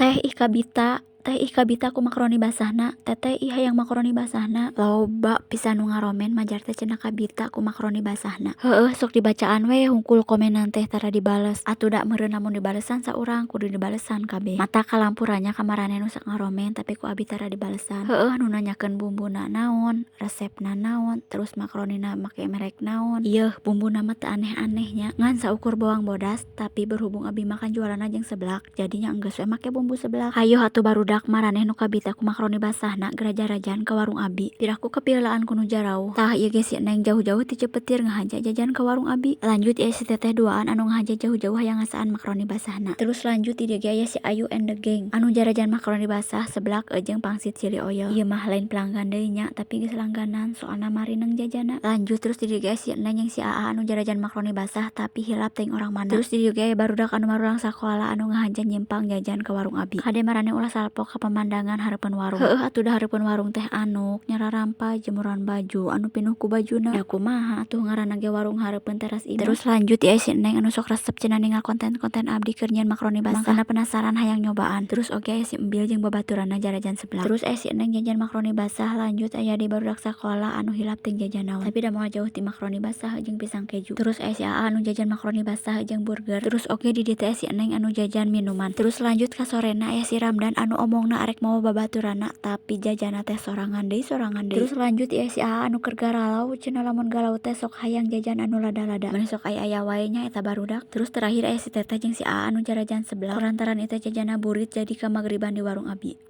Teh ih kabita, teh ih kabita ku makaroni basahna, teteh ih hayang makaroni basahna. Loba pisan nu ngaromen majar teh cenah kabita ku makaroni basahna. Heueuh sok dibacaan we hungkul komenan teh tara dibales atuh da meureun lamun dibalesan saurang kudu dibalesan kabeh. Matak halampura nya ka maraneh nu sok ngaromen tapi ku abi tara dibalesan. Heueuh nu nanyakeun bumbuna naon resepna naon terus makaronina make merek naon. Yeuh bumbuna mah teu aneh aneh nya ngan saukur bawang bodas tapi berhubung abi mah kan jualanna jeung seblak jadinya enggeus we make bumbu seblak. Hayoh atuh barudak maraneh nu kabita ku makaroni basahna geura jarajan ka warung abi piraku kapiheulaan ku nu jarauh. Tah ieu ge si Neng jauh jauh ti Cipetir ngahaja jajan ka warung abi. Lanjut ieu si teteh duaan anu ngahaja jauh jauh hayang ngasaan makaroni basahna. Terus lanjut di dieu ge aya si Ayu and the gang anu jarajan makaroni basah seblak jeung pangsit chili oil. Ieu mah lain pelanggan deui nya tapi geus langganan soalna marineng jajanna. Lanjut terus di dieu ge aya si Neng jeung si Aa anu jarajan makaroni basah tapi hilap teuing urang mana. Terus di dieu ge aya barudak anu marulang sakola anu ngahaja nyimpang jajan ka warung abi. Kade maraneh ulah salpok ka pemandangan hareupeun warung. Heueuh atuh da hareupeun warung teh anduk nyararampa jemuran baju anu pinuh ku bajuna. Da kumaha atuh ngaranna ge warung hareupeun teras imah. Terus lanjut ieu aya si Neng anu sok resep cenah ningal konten konten abdi keur nyieun makaroni basah mangkana penasaran hayang nyobaan. Terus oge aya si embil jeung babaturanna jarajan seblak. Terus aya si Neng jajan makaroni basah lanjut aya deui barudak sakola anu hilap teuing jajan naon tapi da moal jauh ti makaroni basah jeung pisang keju. Terus aya si Aa anu jajan makaroni basah jeung burger. Terus oge di dieu teh aya si Neng anu jajan minuman. Terus lanjut ka sorena aya si Ramdan anu omongna arek mawa babaturanna tapi jajanna teh sorangan deui sorangan deui. Terus lanjut ieu si Aa anu keur garalau cenah lamun galau teh sok hayang jajan anu lada lada. Meni sok aya aya wae nya eta barudak. Terus terakhir aya si teteh jeung si Aa anu jarajan seblak kulantaran ieu teh jajanna burit jadi kamagriban di warung abi.